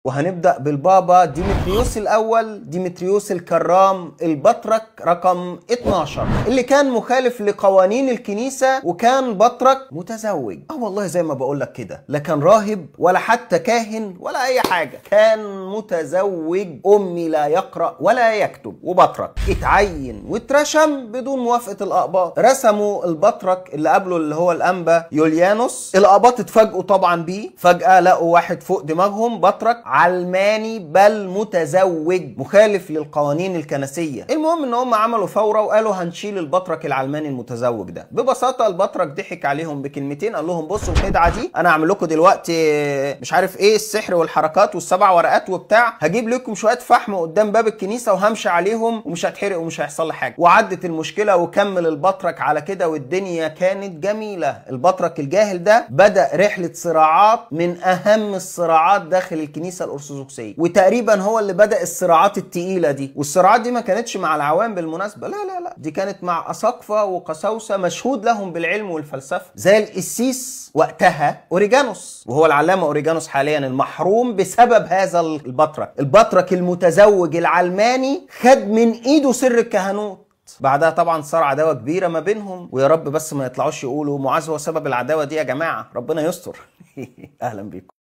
وهنبدأ بالبابا ديمتريوس الأول، ديمتريوس الكرام البطرك رقم 12، اللي كان مخالف لقوانين الكنيسة وكان بطرك متزوج. والله زي ما بقولك كده، لا كان راهب ولا حتى كاهن ولا أي حاجة، كان متزوج، أمي لا يقرأ ولا يكتب، وبطرك اتعين واترشم بدون موافقة الأقباط. رسموا البطرك اللي قبله اللي هو الأنبا يوليانوس، الأقباط اتفاجئوا طبعا بيه، فجأة لقوا واحد فوق دماغهم بطرك علماني بل متزوج مخالف للقوانين الكنسية. المهم ان هم عملوا ثورة وقالوا هنشيل البطرك العلماني المتزوج ده. ببساطة البطرك ضحك عليهم بكلمتين، قال لهم بصوا الخدعة دي، انا هعمل لكم دلوقتي مش عارف ايه السحر والحركات والسبع ورقات وبتاع، هجيب لكم شوية فحم قدام باب الكنيسة وهمشي عليهم ومش هتحرق ومش هيحصل لي حاجة. وعدت المشكلة وكمل البطرك على كده والدنيا كانت جميلة. البطرك الجاهل ده بدأ رحلة صراعات من أهم الصراعات داخل الكنيسة الأرثوذكسية، وتقريبا هو اللي بدأ الصراعات التقيلة دي. والصراعات دي ما كانتش مع العوام بالمناسبة، لا لا لا، دي كانت مع أساقفة وقساوسة مشهود لهم بالعلم والفلسفة، زي القسيس وقتها أوريجانوس، وهو العلامة أوريجانوس حاليا المحروم بسبب هذا البطرك. البطرك المتزوج العلماني خد من إيده سر الكهنوت. بعدها طبعا صار عداوة كبيرة ما بينهم، ويا رب بس ما يطلعوش يقولوا معاذ هو سبب العداوة دي يا جماعة، ربنا يستر. اهلا بيكم.